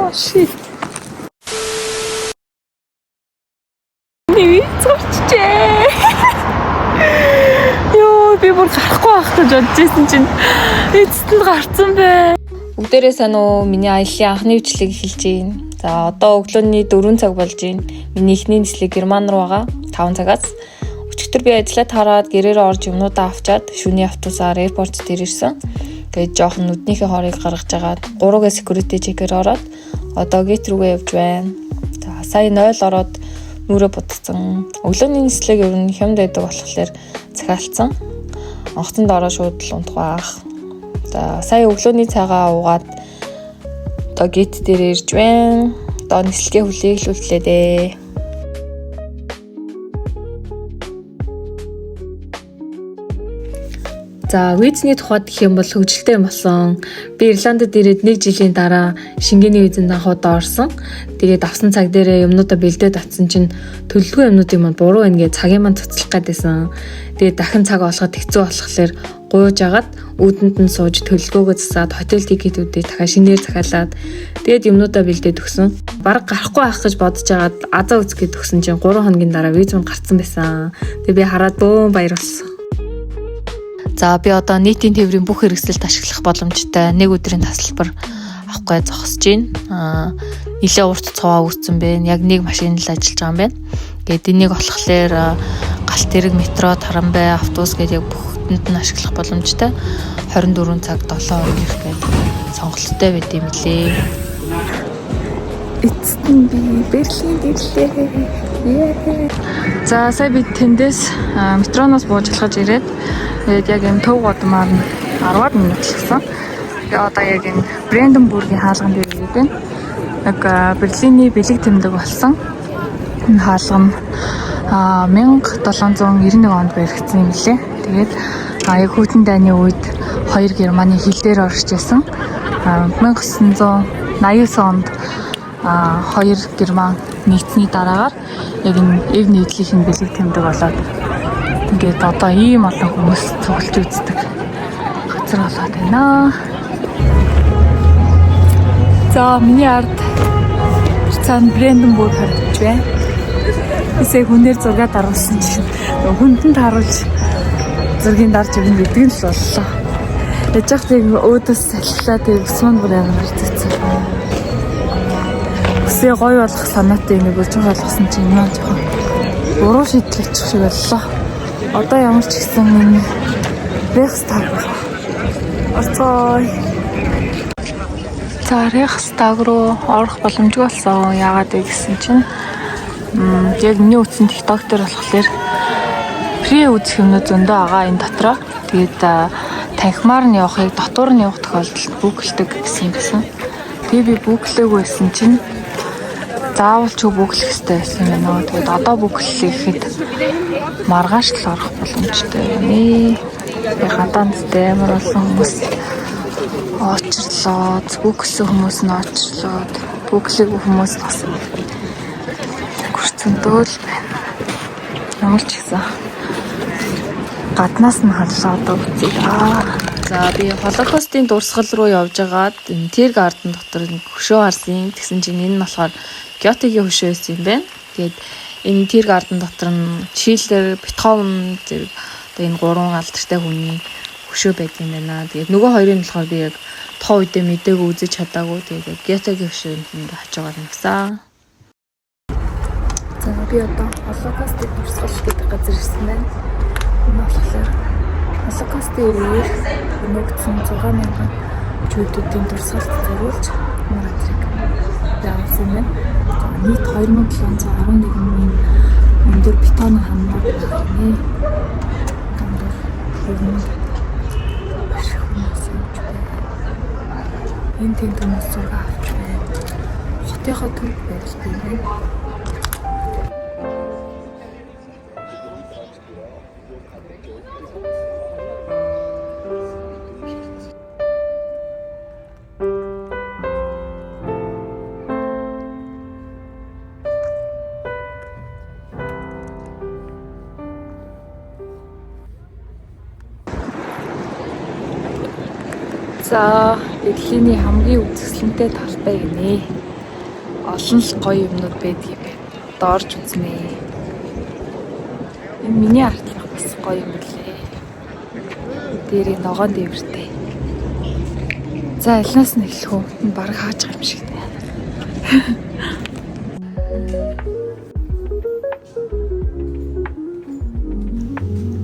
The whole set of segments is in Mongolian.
Oh shit. Миний виз гарчжээ. Йоо, би бүр гарахгүй байх гэж бодож байсан чинь эцэст нь гарцсан бай. Бүгдээрээ сайн уу? Миний аяллаа анхны бичлэг эхэлж байна. За одоо өглөөний 4 цаг болж байна. Миний эхний нислэг Герман руу байгаа 5 цагаас. Өчигдөр би ажиллаа тараад гэрээрээ орж юмнуудаа авчаад шөнийн автобусаар airport дээр ирсэн. Тэгээд жоохон нүднийхээ хорыг гаргаж агаад 3-гээ security check-ээр ороод одоо gate рүүгээ явж байна. За сая 0 ороод нүрээ будсан. Өглөөний нислэг ер нь хямд байдаг болохоор захиалцсан. Онгоцонд ороо шууд л унтах байх. За сая өглөөний цайгаа уугаад одоо gate дээр ирж байна. Одоо нислэгээ хүлээглүүллээ дээ. За, визний тухайд гэх юм бол хөгжилтэй юм болсон. Би Ирландд ирээд нэг жилийн дараа Шенгений визэнд анх удаа орсон. Тэгээд авсан цаг дээрээ юмнуудаа бэлдээд очсон чинь төлөвлөгөө юмнуудын маань буруу байна гэж цагийн маань цуцлах гэдээсэн. Тэгээд дахин цаг олоход хэцүү болохоор гуйж агаад үүдэнд нь сууж төлөвлөгөөгөө засаад hotel ticket үүдээ дахиад шинээр захиалаад тэгээд юмнуудаа бэлдээд өгсөн. Бараг гарахгүй байх гэж бодож агаад азаа үзэх гээд өгсөн чинь 3 хоногийн дараа виз маань гарцсан байсан. Тэгээд би хараад бөөн баяр болсон. За би одоо нийтийн тээврийн бүх хэрэгсэлд ашиглах боломжтой нэг өдрийн тасалбар авахгүй зогсож байна. Нилээ урт цуваа үүссэн байна. Яг нэг машин л ажиллаж байгаа юм байна. Тэгээд энийг болохоор галт тэрэг, метро, трамвай, автобус гэдэг яг бүхэнд нь ашиглах боломжтой. 24 цаг 7 хоногийнх гэдэг сонголттой байд юм лээ. Эцэст нь би Берлинд ирлээ. За сая би тэндээс метроноос бууж алхаж ирээд тэгээд яг энэ төв гудмаар нь 10-аад минут алхсан. Тэгээ одоо яг энэ Бранденбургийн хаалган дээр ирээд байна. Яг Берлиний бэлэг тэмдэг болсон. Энэ хаалга нь 1791 онд баригдсан юм лээ. Тэгээд яг хүйтэн дайны үед хоёр Германы хил дээр орж исэн. 1989 онд хоёр Герман нэгдсэний дараагаар яг энэ эв нийтлэлийн бэлэг тэмдэг болоод ингээд одоо ийм олон хүмүүс цуглаж үздэг газар болоод байна. За миний ард цаана Бранденбург харагдаж байна. Бисээ хүнээр зураг даруулсан чинь хүндэн тааруулж зургийг дарж өгнө гэдэг нь л боллоо. Яж хат яг өөдөөс салхилаа тэг суун бүр амар зүтсэн. Үсээ гоё болох санаатай нэг бүр жоох болгосон чинь юм аа жоохон буруу шийдэл очих шиг боллоо. Одоо ямар ч гэсэн энэ Рейхстаг орцгоё. За Рейхстаг руу орох боломжгүй болсон. Яагаад вэ гэсэн чинь яг миний үзсэн TikTok дээр болохоор pre үзэх юмнууд зөндөө байгаа энэ дотроо. Тэгээд танхимаар нь явахыг дотуур нь явах тохиолдолд book лдэг гэсэн юм байсан. Тэгээ би book лээгүй байсан чинь заавал ч book лэх хэрэгтэй байсан юм байна. Тэгээд одоо book лэхэд маргааш л орох боломжтой юм. Тэгээ гадаанд амар олон хүмүүс очрлоо, book лсэн хүмүүс нь очрлоод, book лээгүй хүмүүс бас гүрцэндөөл байна. Ямар ч гэсэн гаднаас нь харлаа одоо үзье. За би Холокостын дурсгал руу явж байгаад энэ Tiergarten дотор нэг хөшөө харсан. Тэгсэн чинь энэ нь болохоор Гётегийн хөшөө байсан юм байна. Тэгээд энэ Tiergarten дотор нь Шиллер, Бетховен зэрэг одоо энэ гурван алдартай хүний хөшөө байд юм байна. Тэгээд нөгөө хоёрын болохоор би яг тухайн үедээ мдээгүй үзэж чадаагүй. Тэгээд яг Гётегийн хөшөөнд ингээ хажуугаар нэгсэн. За би одоо Холокостын дурсгал гэдэг газар ирсэн байна. Энэ болохоор Холокостын үеэр өнөөгдсөн 6000 жүүдүүдийн дурсгалд зориулж энэ газрыг байгуулсан юм байна. Нийт 2711 ийм өндөр бетоны ханнууд байна. Дундуур ер нь маш их хүмүүс явж байна. Энэ тэнд хүмүүс зураг авч байна. Хотынхоо төв барилт юм байна. За, Берлиний хамгийн үзэсгэлэнтэй талбай гинэ. Олон л гоё юмнууд байдаг юм байна. Одоо орж үзнэ. Энэ миний артлах бас гоё юм лээ. Дээрээ ногоон дээвэртэй. За алинаас нь эхлэх үү? Энэ бараг хааж байгаа юм шиг байна.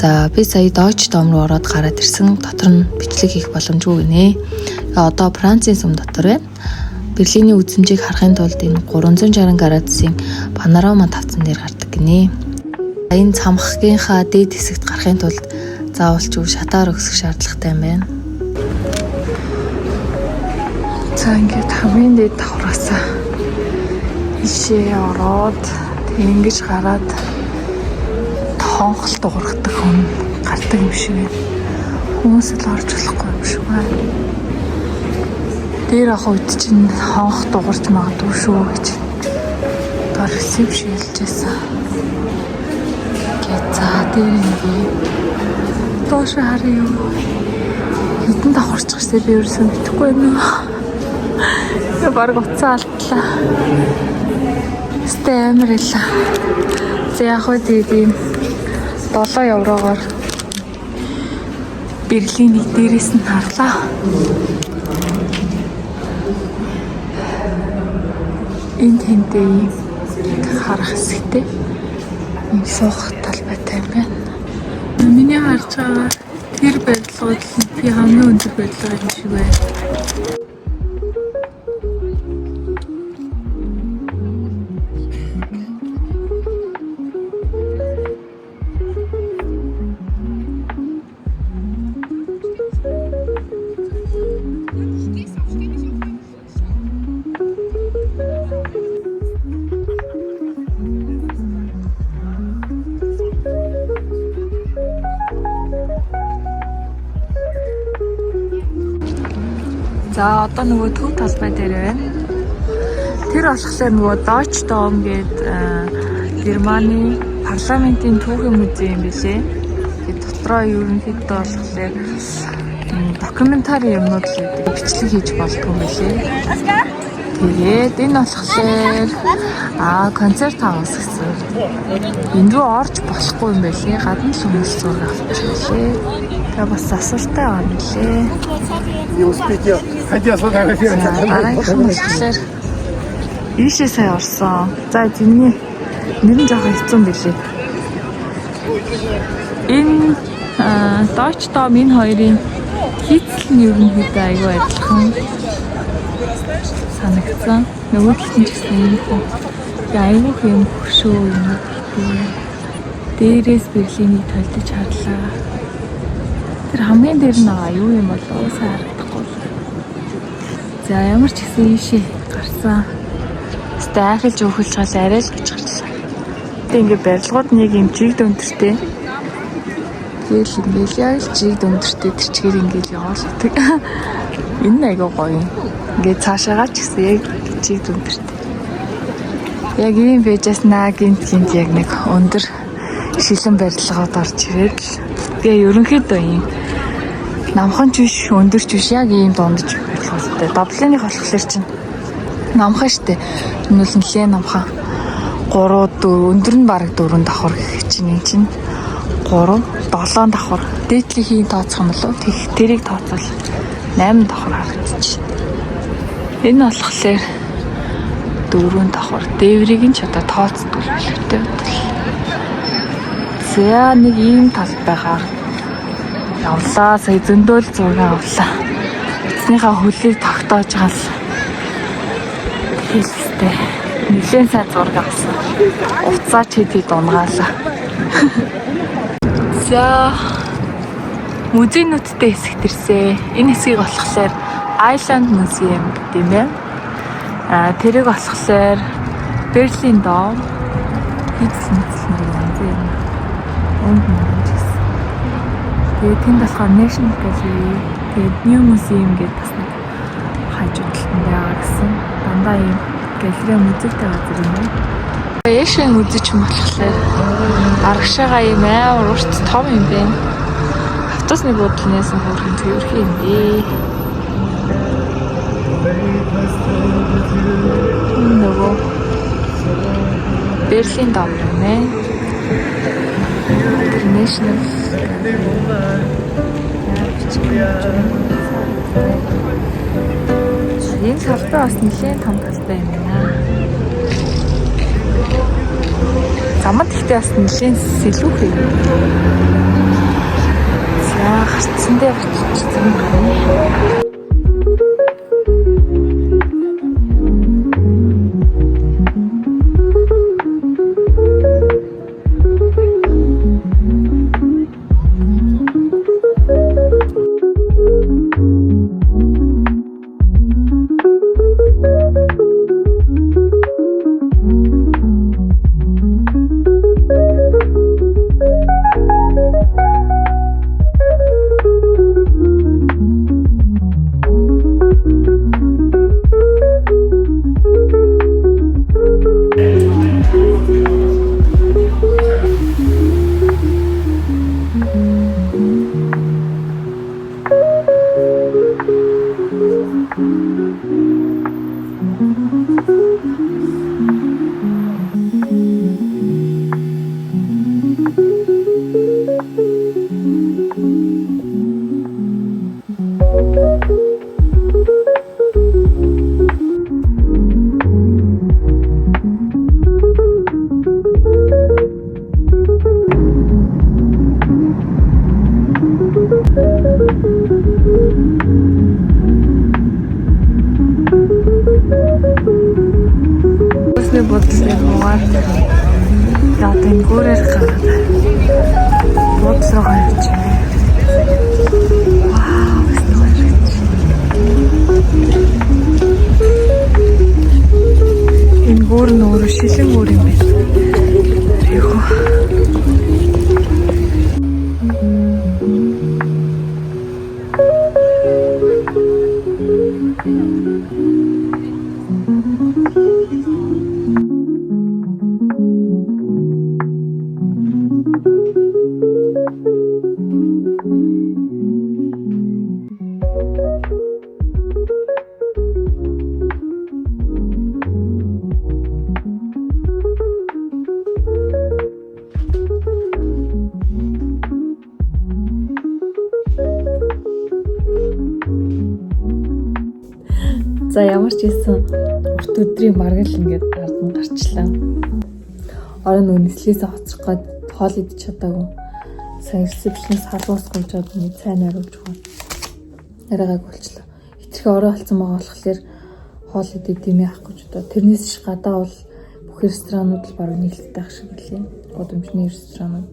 За би сая Deutsche Dom руу ороод гараад ирсэн. Дотор нь бичлэг хийх боломжгүй гинэ. Тэгээ одоо Францын сүм дотор байна. Берлиний үзэмжийг харахын тулд энэ 360 градусын панорама тавцан дээр гардаг гинэ. Энэ цамхгийнхаа дээд хэсэгт гарахын тулд заавал ч шатаар өсөх шаардлагатай юм байна. За ингээд хамгийн дээд давхраасаа ийшээ ороод тэг ингэж гараад хонхолт уургадаг хүн гардаг юм шиг байна. Хүмүүс л орж болохгүй юм шиг байна. Дээр ах үед чинь хонх дуурч магадгүй шүү гэж дор ресепшн хэлжсэн. Гэ за дээр ингээ доош харъя юу. Хэдэн давхарч гарсаа би ерөөсөө мэдэхгүй байна. Я бараг утсаа алдлаа. Өстэй амар байлаа. За яг хөө тэгээд ийм 7 еврогоор Берлинийг дээрээс нь харлаа. Энэ тэнтэй ийм харах хэсэгтэй ийм суух талбайтай юм байна. Миний харж байгаа тэр барилгууд л би хамгийн өндөр барилга юм шиг байна. За одоо нөгөө төв талбай дээр байна. Тэр болохоор нөгөө Deutsche Dom гээд Германы парламентын түүхийн музей юм билээ. Тэгээд дотроо ерөнхийдөө болохоор документари юмнууд л байдаг. Бичлэг хийж болдгоо юм билээ. Тэгээд энэ болохоор концерт хаус гэсэн. Энд рүү орж болохгүй юм байлээ. Гадна л хүмүүс зураг авчих байлээ. Тэгээ бас засвартай байгаа юм лээ. Дараагийнх нь болохоор ийшээ сая орсон. За тэрний нэр нь жоохон хэцүү юм билээ. Энэ Deutsche Dom энэ хоёрын хийцэл нь ерөнхийдөө айгүй адилхан санагдсан. Нөгөө талд нь ч гэсэн юм хөө. Тэгээ айгүй их юм хөшөө юмнууд ихтэй. Дээрээс Берлинийг толдож харлаа. Тэр хамгийн дээр нь байгаа юу юм болов уу? Сайн харагдахгүй. За ямар ч гэсэн ийшээ гарсан. Хэвээ айхалж өөхөлж гал арай л гэж гарлаа. Гэтэ ингээ барилгууд нэг юм чиг дүнтэртэй. Тэгэл ингээл яг л чиг дүнтэртэй тэр чигээр ингээл яваал гэдэг. Энэ нь айгүй гоё юм. Ингээ цаашаагаа ч гэсэн яг чиг дүнтэртэй. Яг ийм байжаас наа гинт гинт яг нэг өндөр шилэн барилгууд орж ирээд л. Тэгээ ерөнхийдөө ийм намхан ч биш, өндөр ч биш яг ийм дундаж барилгуудтай. Дублиных болохоор чинь намхан штэ. Энэ бол нэлээд намхан. 3 4 өндөр нь бараг 4 давхар гэх чинь энэ чинь 3 7 давхар. Дээдлийн тооцох юм болов? Тэг тэрийг тооцвол 8 давхар харагдчих. Энэ болохоор 4 давхар. Дээврийг нь ч одоо тооцдгүй хэлбэртэй бодвол. За нэг ийм талбайгаар явлаа. Сая зөндөөл зураг авлаа. Эцнийхээ хөлийг тогтоож гал хэлстэй. Нилээн сайн зураг авсан. Уцаа ч хэдий дунгаалаа. За музейнүүдтэй хэсэгт ирсэн. Энэ хэсгийг болохоор Island Museum гэдэг юм байна. Тэрийг болохоор Берлин Дом хийцэл мэтэл нэг музей юм. Өнд мөн гэсэн. Тэгээд тэнд болохоор National Gallery, тэгээд New Museum гэдэг бас нэг хажуу талд нь байгаа гэсэн. Дандаа ийм галерей музейтэй газар юм байна. Эшен үзэж юм болохоор аргашаага ийм амар урт том юм байна. Автобусны буудлынаас нь хөөрхөн цэвэрхэн юм бэ. Нөгөө Берлин дом юм байна. International Энэ талбай бас нэлээд том талбай юм байна. Замд ихтэй бас нэлээд сэлүүх юм. За гарцсан дээр очиж зам гарна. Өсний буудлын хуугаар одоо энэ гүүрээр гараад буудлын руу явж байна. Вау, өсний гоё. Энэ гүүр нь өөрөө шилэн гүүр юм байна. Айгуу. За ямар ч хэлсэн урт өдрийн бараг л ингээд ард нь гарчлаа. Орон нөгөө нислээс хоцрох гээд хоол идэж чадаагүй. Сайн ресепшнээс халуус гуйжаад нэг цай нариулж байгаа. Яриагааг болчлоо. Хитрхи орой болсон байгаа болохоор хоол идэв димээ авах гэж одоо. Тэрнээс ш гадаа бол бүх ресторанууд л бараг нээлттэй ах шиг лээ. Гудамжны ресторанууд.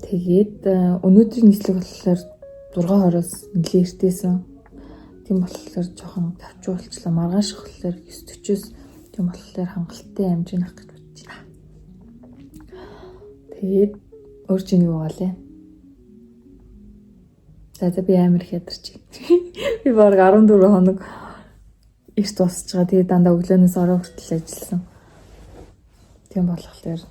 Тэгээд өнөөдрийн нислэг болохоор 6:20-оос нэлээ эртээсэн. Тийм болохоор жоохон тавчуу болчлаа. Маргааш болохоор 9:40-оос тийм болохоор хангалттай амжин ах гэж бодож байна. Тэгээд өөр чинь юу байгаа лээ? За би амар их ядарч. Би бараг 14 хоног эрт босч байгаа. Тэгээд дандаа өглөөнөөс орой хүртэл ажилласан. Тийм болохоор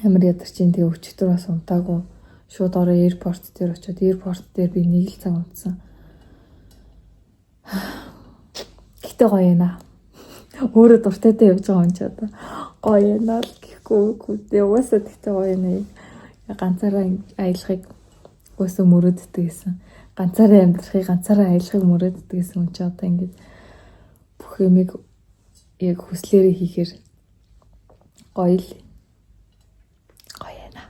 амар ядарч. Тэгээ өчигдөр бас унтаагүй. Шууд орой аэропорт дээр очиод аэропорт дээр би нэг л цаг унтсан. Гэтэ гоё юм аа. Өөрөө дуртайтай явж байгаа юм чи одоо гоё юм аа л гэхгүй. Угаасаа тэгтээ гоё юм аа. Ганцаараа аялахыг угаасаа мөрөөддөг гэсэн. Ганцаараа амьдрахыг, ганцаараа аялахыг мөрөөддөг гэсэн юм чи одоо ингээд бүх юмыг яг хүслээрээ хийхээр гоё л гоё юм аа.